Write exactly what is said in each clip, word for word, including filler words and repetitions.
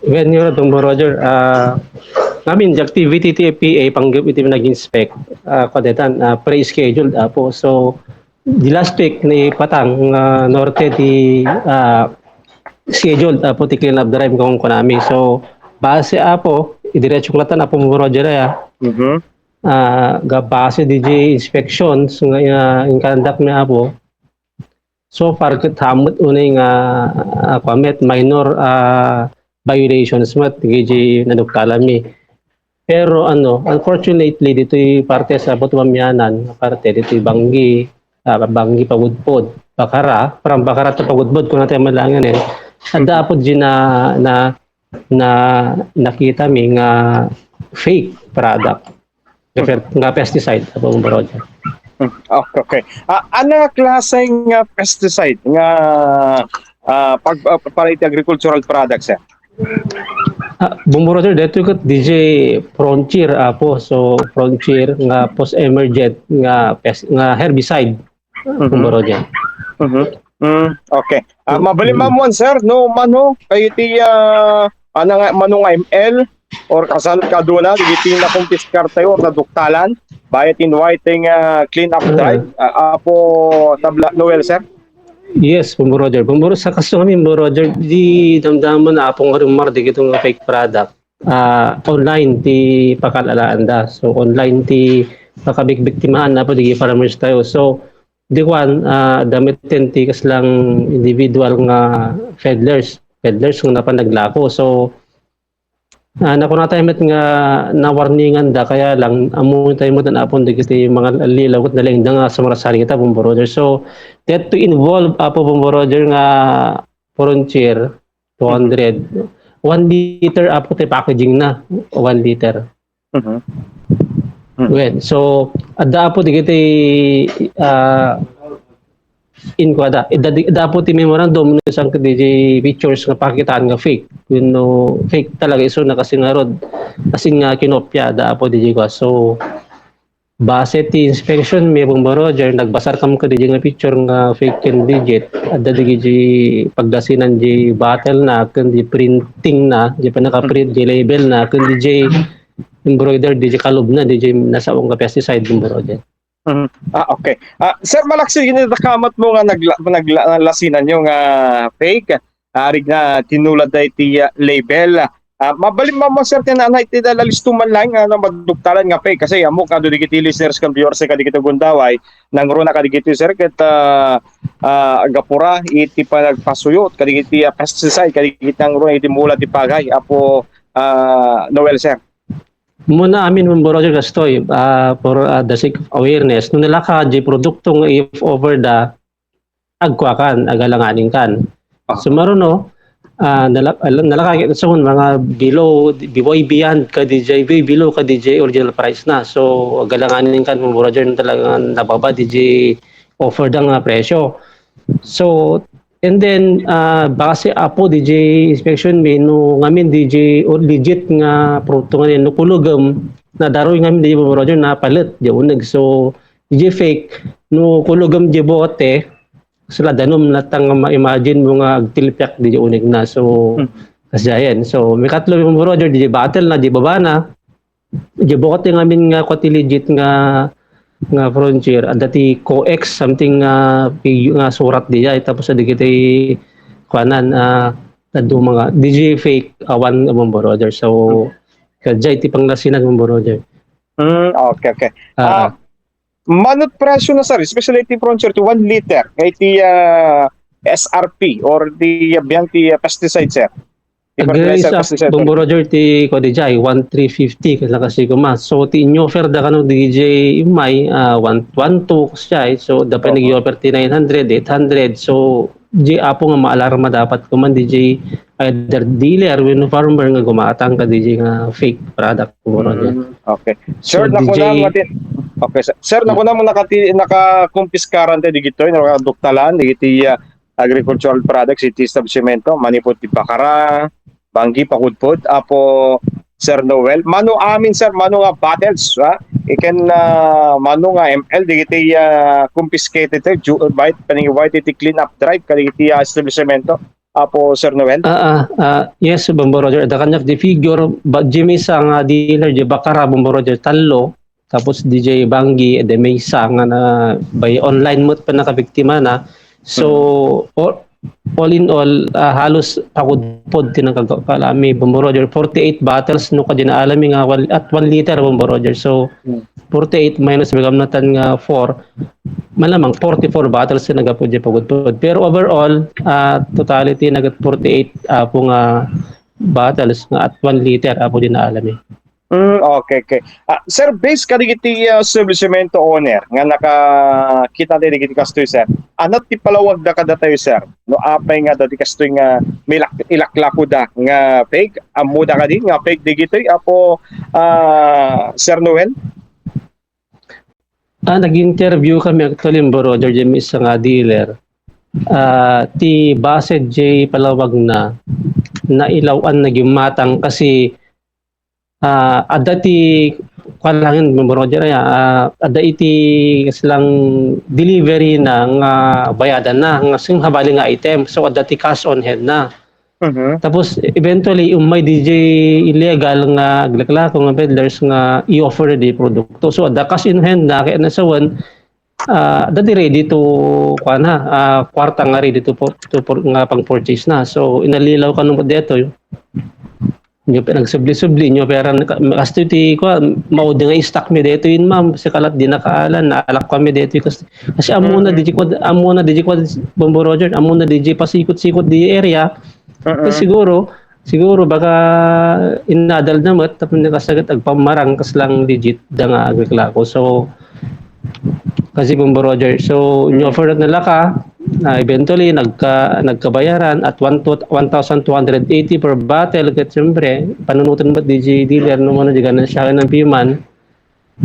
Well, Your Honor, Roger, ah, ngamin, the activity ti F P A, panggep iti nag-inspect, ah, kuan daytan, ah, pre-scheduled, apo. So, the last week, ni Patang, ah, Norte, ti, ah, scheduled, apo, ti clean up drive, kung kunami. So, base, apo, idiretso ko latan, apo, Roger, ya. Mhm. Ah, ga base, D J inspections, nga, ah, in conduct mi, apo. So far, ket ammo met unay nga, ah, kuan met, minor, ah, violations met, D J naduktalan mi. Pero ano, unfortunately, ditoy parte sa Butuan Mianan, parte ditoy Banggi, ah, Banggi Pagudpod, Bakara, from Bakara to Pagudpod, kung natin malangan eh. Adda apo di na, na, na nakita mi nga fake product. Refer, nga pesticide, apo, Roger. Hmm, okay, okay. Ah, ano nga klase nga pesticide nga, ah, pag, ah, para iti agricultural products, sir? Ah, Bombo Roger, dito ko D J Frontier, apo. So, Frontier nga post-emergent nga pes-, nga herbicide, Mhm. Bombo Roger. Mhm. Mm, okay. Ah, mabalin man mo, sir, no, mano, kayo ti, ah, ano nga, mano nga M L, or kasano kaduna, digiti nakumpiskar tayo, or naduktalan, bayat in white, ah, clean up drive, ah, apo tabla, Noel, sir? Yes, Bombo Roger. Bombo Roger, sa kaso kami, Bombo Roger, di damdaman na apong rumar, di kitong fake product. Ah, online ti pakal-alaanda. So, online ti pakabikbiktimahan na po, di farmers tayo. So, di kwan, ah, damit ti kaslang individual nga peddlers. Peddlers nga napan naglako. So, ah, nakuna tayo met nga nawarningan da, kaya lang, amo tayo met ang apon, di kiti mga lilaw, ket nalaing da nga sumarasarita, Bombo Roger. So, that to involve, apo, Bombo Roger, nga frontier, two hundred, one liter, apo, ti packaging na, one liter. Mhm. Mm. Well, so, adda apo digiti, ah, in kuada, adda, adda apo ti memorandum no saan ka D J pictures nga pakitaan nga fake. Wenno fake talaga, isu na kasi nga rod, asin nga kinopya, adda apo D J kua. So, base ti inspection mi, Bombo Roger, nagbasar kam ka D J nga picture nga fake ken legit. Adda D J paglasinan di bottle na, ken di printing na, di pa nakaprint di label na, ken D J embroider, D J kalub na, D J nasaong nga pesticide, Bombo Roger. Mhm. Ah, okay. Ah, sir, malaksid gini nakamat mo nga nagla-, nagla-, lasinan nyo nga fake. Ah, arig na tinulad da iti, ah, label. Ah, mabalin mo, sir, ti nana iti dala listo man lang, ano, maduktalan nga fake. Kasi amo, kado digiti listeners kan viewers, kadigiti gundaway, nangruna kadigiti, sir, ket, ah, ah, gapura iti panagpasuyot, kadigiti, ah, pesticide, kadigiti nangruna iti mula ti pagay, apo, ah, Noel, sir. Muna amin, Bombo Roger, kastoy, ah, for, ah, the sake of awareness, no nalaka di produkto nga if over the agkuakan, agalanganin kan. Ah. So, maruno, ah, nala-, ala-, nalaka, so, mga below, way beyond ka D J, way below ka D J original price na. So, agalanganin kan, Bombo Roger, talagang nababa D J offer da nga presyo. So, and then, ah, base apo D J inspection mi, no ngamin D J or legit nga produkto ngamin, no kulogem, nadaroy ngamin D J Bombo Roger, napalit, di uneg. So, D J fake, no kulogem di bote, sila danum na tang ma-imagine mo nga agtilpiak di uneg na. So, Hmm. Kasdiayen. So, mikatlo Bombo Roger, di bottle na, di baba na. Di bukot yung amin nga kwati legit nga, nga frontier. Adda ti coex, something nga, figure nga surat di jay. Tapos adda kiti, kuanan, ah, adda mga, di jay fake, awan, Bombo Roger. So, Hmm. Kadjay ti panglasinan, Bombo Roger. Hmm, okay, okay. Ah, Ah, manut presyo na, sir, especially iti frontier, ti one liter, kay ti, ah, S R P or ti, ah, biang ti, ah, pesticide, sir? Ti fertilizer, pesticide. Bombo Roger, ti kua di jay, one three fifty, kala kasi kuma. So, ti inyo offer da kano di jay imay, ah, one, one two, kasi jay. So, dapat nag-offer ti nine hundred, eight hundred. So, di apo nga maalarma dapat kuman di jay either dealer wenno farmer nga gumatang ka di jay nga fake product, Bombo Roger. Mm, okay. So, sir, nakuna mo nga ti-, okay, sir. Sir, nakuna mo nakati-, nakakumpiskaran tayo digitoy, nakaduktalan, digiti, ah, agricultural products, iti establishmento, manipod ti bakara, banggi, pakudpod, apo, Sir Noel. Mano amin, sir, mano nga bottles, ha? Iken, ah, mano nga M L, digiti, ah, confiscated, sir, ju-, bayat, paningbayat iti clean up drive, kadigiti, ah, establishmento. Apo Sir Noel? Ah, ah, ah, yes, Bombo Roger. Adda kaniak di figure, ba, di maysa nga dealer, di Bacara, Bombo Roger, tallo. Tapos D J Banggi, edi maysa nga na, by online met pay nakabiktima na. So, all, all in all, ah, halos pagudpod ti nagkagpalami, Bombo Roger, forty-eight bottles no kadinaalami nga one, at one liter, Bombo Roger. So, Hmm. forty-eight minus bigamnatan nga four, malamang forty-four bottles ti naggapu di pagudpod. Pero overall, ah, totality, nagit forty-eight, ah, po nga bottles nga at one liter, apo di naalami. Mm, okay, okay. Ah, sir, based kadagiti, ah, establishmento owner nga nakakita ti dagiti kastoy, sir, ania ti palawagda kadatayo, sir? No apay nga dati kastoy nga milak-, ilaklakoda nga fake, ammoda kadi nga fake dagitoy, apo, ah, Sir Noel? Ah, nag-interview kami actually, Bombo Roger, diay maysa nga dealer. Ah, ti base diay palawagna, nailaw-an na gimmatang kasi, ah, adda ti, kuan laeng, Bombo Roger, ay, ah, adda iti kasla delivery na nga bayadanna, nga sing habali nga item. So, adda ti cash on hand na. Mhm. Tapos, eventually, ummay diay illegal nga aglaklako nga peddlers nga i-offer di produkto. So, adda cash in hand na, kaya nasawen, ah, adda ti ready to, kuan ha, ah, kwarta nga ready to, por-, to por-, nga pang-purchase na. So, inalilaw kano met detoy. Inyo pay nagsubli-subli, inyo pay ran-, ka-, kastoy ti, kuan, maudi nga stock mi detoy, ma'am. Sika latta di nakaalan, naalak kami detoy. Kas-, kasi ammona, Mhm. diay kuan, ammona, diay kuan, Bombo Roger, ammona, diay pasikot-sikot di area. Mhm. Kasi siguro, siguro baka inadal na met, tapno kasla ket agpammarang kasla legit da nga aglaklako. So, kasi, Bombo Roger, so, Mm. inyo-offer na laka, ah, eventually, nagka-, nagkabayaran at one to, one thousand two hundred eighty per bottle, ket siyempre, panunoten met diay dealer, no, mano, di ganansyahan ng piman,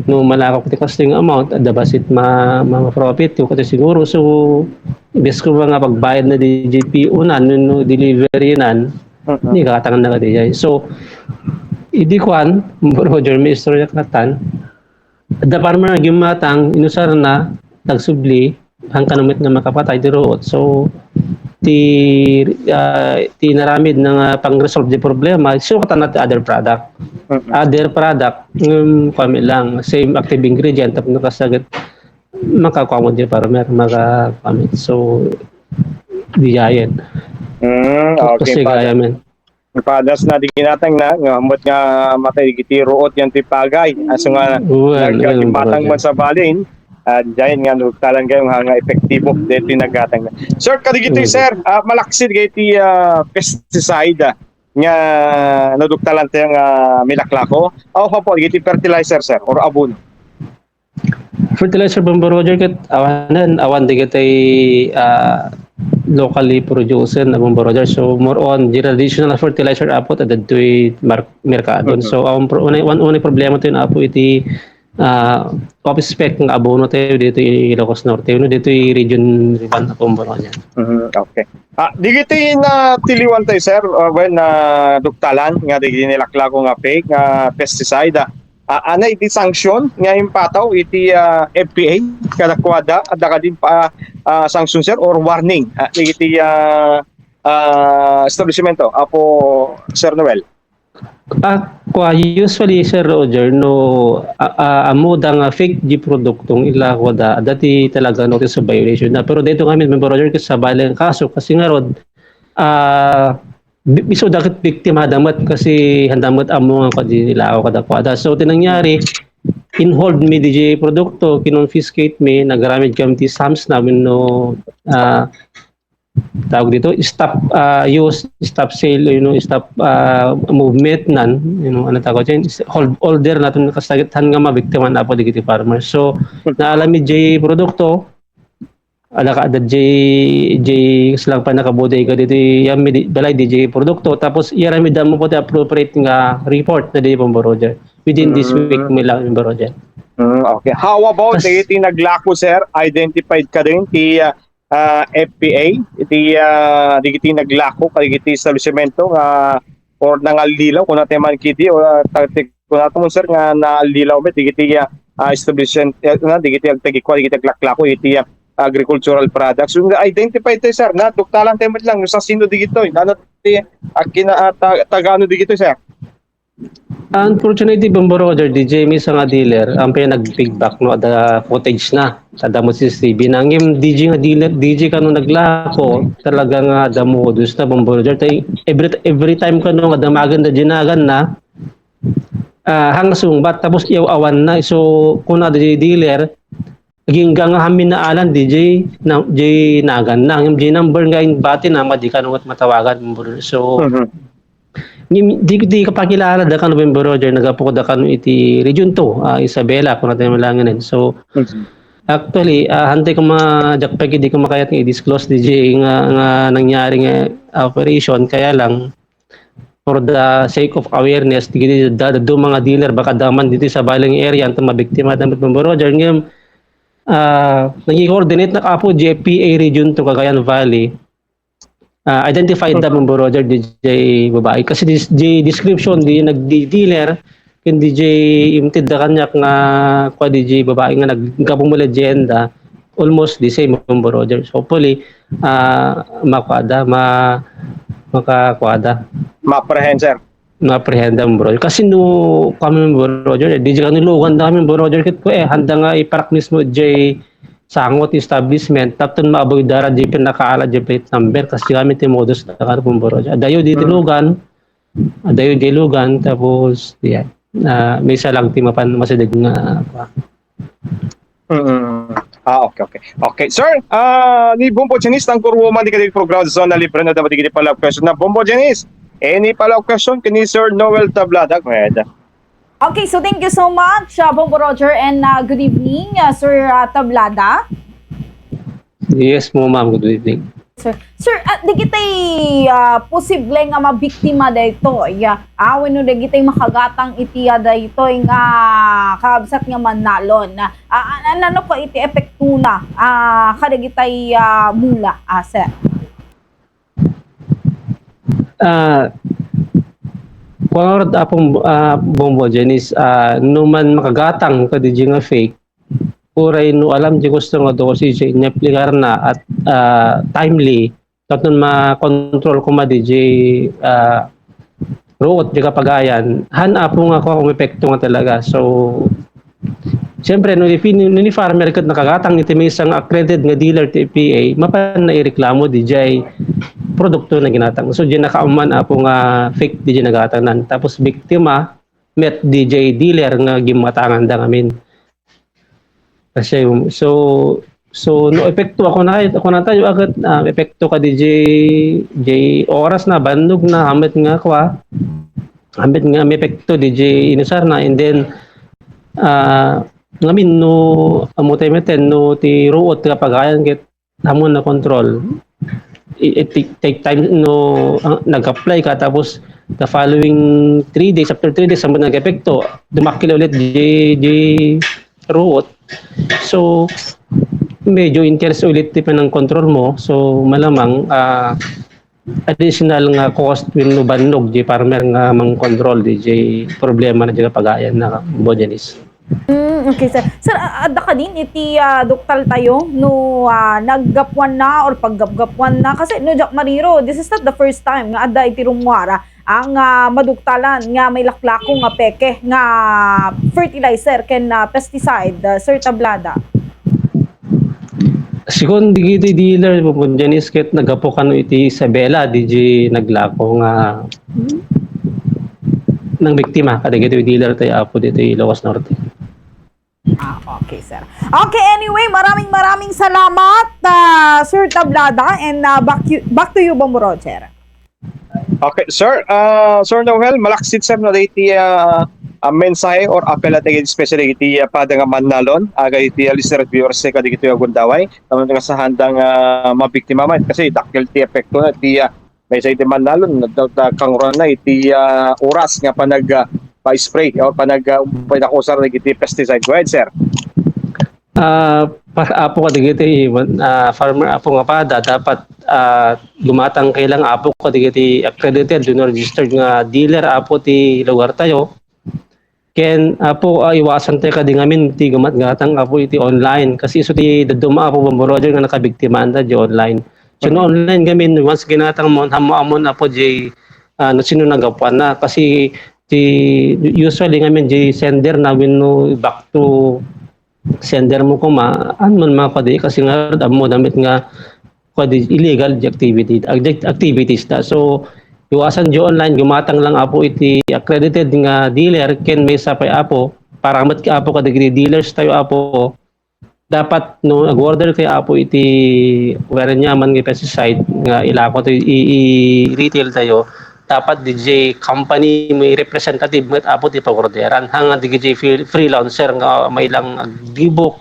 no, malakaw ti kasting amount, adda basit ma-, ma-profit ko, kata siguro. So, imbes ko nga pagbayad na diay P O na, no, no, delivery nan, Mm-mm. ni katangan na kadi. So, idi kuan, Bombo Roger, may istorya katan, adda farmer nga gimmatang, inusarna, nagsubli, haan kano met nga makapatay ti ruot. So, ti, ah, ti inaramid na nga pang-resolve di problema, sukatan na ti other product. Mm-mm. Other product, ngem, kuan met lang, same active ingredient, tapno kasla ket makakuan met di farmer, maka-, kuan met. So, diay ayan. Mm, okay, Kasi Father. Kaya, men. Padas na di ginatang na, nga ammot nga matay dagiti ruot yan ti pagay. Aso nga Wen, wen, nagkagimmatang brother. Man sa balin, ah, diay nga nagtalan kayo nga, nga epektibo deti naggatang na. Sir, kadagiti, Mm. sir, ah, malaksid kayo ti, ah, pesticide, ah, nga naduktalan tayo nga milaklako. Aw, pa po, dagiti fertilizer, sir, or abono. Fertilizer, Bombo Roger, ket awanen, awan dagiti, ah, locally produced na, Bombo Roger. So, more on traditional fertilizer apo ta dagitoy mar-, merkado. Mhm. So, ang pro-, unay, one, unay problema tayo na apo iti, ah, off-spec nga abono tayo dito i Ilocos Norte, no, dito i Region one, Bombo Roger. Mhm, okay. Ah, dagiti natiliwan tayo, sir, ah, when, ah, duktalan nga dagiti nilaklako nga fake nga pesticide, ah, Ah, ania iti sanction nga impataw iti, ah, F P A kadakuada? Adda kadi pa, ah, sanction, sir, or warning, ah, iti, ah, ah, establishmento, Apo Sir Noel? Ah, kua, usually, Sir Roger, no, ah, ah, ammoda nga fake di produktong ilakoda, adda ti talaga notice of violation na. Pero dito kami, Member Roger, sa baling kaso, kasi nga rod, ah, bi-, isu da ket biktimada met kasi haan da met ammo nga kadi nila ako kadakuada. So, ti nangyari, inhold mi diay produkto, kinonfiscate mi, nagaramid kami ti SAMS na wenno, ah, tawag dito, stop, ah, use, stop sale, you know, stop, ah, movement nan, you know, ano tawag dyan? Hold order naton, kasla ket haan nga mabiktima na po dagiti farmers. So, naalam mi diay produkto, Adda ka, adda diay, diay kasla pannakabodega ditoy, yan, midi-, balay diay produkto. Tapos, iyaramid da met ti appropriate nga report na diay, Bombo Roger. Within this Mm. week, mi lang, Bombo Roger. Mm, okay. How about Tas- dagiti naglako, sir? Identified kadin ti, ah, ah, F P A, iti, ah, dagiti naglako, kadagiti establishmento nga, or nangallilaw, kung nateman kiti, or, ah, tagtik-, Kung nato man, sir, nga naallilaw met dagiti, ah, ah, establishment, eh, na, dagiti agtagikua, dagiti aglaklako iti, ah, agricultural products. Yung identify tayo, sir, na duktalan tayo met lang, yung sa sino digito, yung ano ti, ah, kina-, ah, ta-, tagano digito, sir. Unfortunately, Bombo Roger, D J, may isa nga dealer, ang pinag-feedback, no, ada footage na, kada mo C C T V na. Ngem, D J nga dealer, D J kano naglako, talaga nga ada modus na, Bombo Roger. Tay, every, every time kano nga damagan da jinagan na, ah, hang sungbat, tapos iyaw-awan na. So, kuna da jay dealer, agingga nga amin na alan, D J, na, jay nagan na. Ngem jay number nga inbati na, madi kano mat-, matawagan, Bombo Roger. So, Mhm. Ni, di, di kapakilala da kano, Bombo Roger, nagapu da kano iti Region two, ah, Isabela, kung natin malanganin. So, Mhm. actually, ah, hantay ko ma-, diak pay, di ko makayat nga i-disclose, D J, nga, nga nangyari nga operation, kaya lang, for the sake of awareness, di, di, da, da, do mga dealer, baka daman dito sa Baling area, ang mabiktima da, Bombo Roger, ngem, ah, nag-coordinate na kapo, G F P A Region two, Cagayan Valley, ah, identified da, Mhm. Bombo Roger, D J babae. Kasi dis-, di description, di nag-, di dealer, ken D J imted da kaniak nga, kua, D J babae nga nag-, naggapu met legenda, almost the same, Bombo Roger. So, hopefully, ah, makuada, ma-, makakuada. Ma-apprehend, sir. Na-apprehend da, Bombo Roger. Kasi no kami, Bombo Roger, eh, di kami lugan da kami, Bombo Roger, ket, eh, handa nga iparak mismo jay sango ti establishment, tapno ma-avoid da ra jay pinakaala jay plate number, kasi kami ti modus da kano, Bombo Roger. Adayo di ti Hmm. lugan, adayo di lugan, tapos, yeah, ah, may isa lang ti mapan-, masideg nga, Mm. Ah, okay, okay. Okay, sir, ah, ni Bombo Janice, Anchorwoman, di kadi programa sa Zona Libre na dapat digiti follow-up question na. Bombo Janice, any follow-up question kini Sir Noel Tablada? Go ahead. Okay, so thank you so much, uh, Bombo Roger, and, uh, good evening, uh, Sir, uh, Tablada. Yes mo, ma'am. Good evening. Sir, sir, ah, dagiti, ah, posible nga mabiktima daytoy, ah, wenno dagiti makagatang iti, ah, daytoy nga kabsat nga mannalon, ah, ah, nano ko iti epektona, ah, kadagitay, ah, mula, ah, sir? Ah, kuwan, Apong, ah, Bombo Janice, ah, no man makagatang kadaydiay nga fake, uray no alam ti gusto nga dosis, inaplikarna at, ah, timely, tapno makontrol koma daydiay, ah, ruot, daydiay kapagayan, han, Apo, nga kua, umepekto nga talaga. So, siyempre, no, if, no, ni farmer ket nakagatang iti maysa nga accredited nga dealer ti F P A, mapanna ireklamo daydiay produkto na ginatang. So, daydiay nakaammoan, Apo, nga fake daydiay nagatangnan. Tapos, biktima, met daydiay dealer nga gimmatanganda ngamin. Kasi, um, so, so, no epekto, kunana, kunatayo, agat, ah, epekto kadi jay, jay oras na, bannog na, amet nga, kua, amet nga, may epekto daydiay inusarna, and then, ah, ngamin, no, ammo tayo meten, no, ti ruot nga pagayan, ket, ammon a control. It, it take, take time no, ah, nag-apply ka, tapos the following three days, after three days, ammon nag-epekto, dumakkel ulit di, di ruot. So, medyo intense ulit ti panang-control mo. So, malamang, ah, additional nga cost wenno bannog di farmer nga mang-control di, di problema na di kapagayan na, Bombo Janice. Mm, okay, sir. Sir, a-, adda kadin iti, ah, duktal tayo no, ah, naggapuan na or paggapgapuan na? Kasi no, diak mariro, this is not the first time nga adda iti rummuar, ah, nga maduktalan nga may laklako nga peke nga fertilizer ken, ah, pesticide, ah, Sir Tablada. Sigun dagiti dealer, Bombo Janice, ket naggapu kano iti Isabela, di jay naglako nga nangbiktima kadagiti dealer tayo, Apo, ditoy Ilocos Norte. Ah, okay, sir. Okay, anyway, maraming, maraming salamat, ah, Sir Tablada, and, ah, back you, back to you, Bombo Roger. Okay, sir. Ah, Sir Noel, malaksid, sir, no, iti, ah, ah, mensahe or apel a dagiti, especially iti, ah, pada nga mannalon, ah, iti, ah, listener, viewers, eh, kadagiti agundaway, tapno nga sa handang, ah, mabiktima man, kasi dakkel ti epekto na, iti, ah, maysa iti mannalon, da, da, kangruna iti, ah, oras nga panag, ah, pa-spray o panag, ah, panakusar dagiti pesticide. Go ahead, sir. Ah, para, Apo, kadagiti, ah, farmer, Apo, nga pada, dapat, ah, gumatang kailang, Apo, kadagiti accredited wenno registered nga dealer, Apo, ti lugar tayo. Ken, Apo, ah, iwasan tayo kadi ngamin ti gumatgatang, Apo, iti online. Kasi isu ti dadduma, Apo, Bombo Roger, nga nakabiktima anda di online. So, no online ngamin, once ginatang mo, ammo-ammon, Apo, di, ah, no sino nagapuan na. Kasi di, usually ngamin, di sender na wenno back to sender mo kuma, an man makadi, kasi nga, ammo damit nga, kadi illegal di activity, acti-, activities da. So, iwasan di online, gumatang lang, Apo, iti accredited nga dealer, ken maysa pay, Apo, para met ka, Apo, kadagiti dealers tayo, Apo, dapat no nag-order kayo, Apo, iti wherein yaman nga pesticide nga ilako to i, i-retail tayo, dapat D J company may representative met, Apo, ti pag-orderan. Hanga D J free-, freelancer nga may lang agbibok,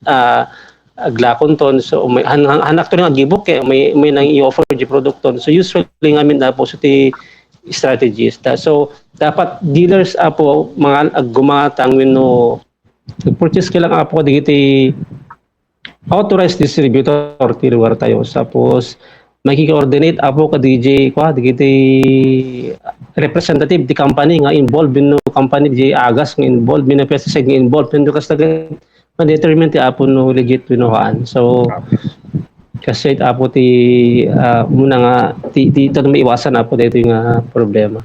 ah, aglakon ton. So, may han-, han-, hanak to nga agbibok, eh, may, may nang i-offer di produkton. So, usually ngamin, Apo, so ti strategies ta. So, dapat dealers, Apo, mga aggumatang wenno purchase ka lang, Apo, digiti authorized distributor ti lugar tayo. Tapos, makiki-coordinate, Apo, ka D J, kwa, digiti representative ti company nga involved, no company di agas nga involved, no pesticide nga involved, no kasta ma-determine ti, Apo, no legit wenno haan. So, kasi, Apo, ti, ah, muna nga, ti, ti, ito na maiwasan, Apo, dito nga problema.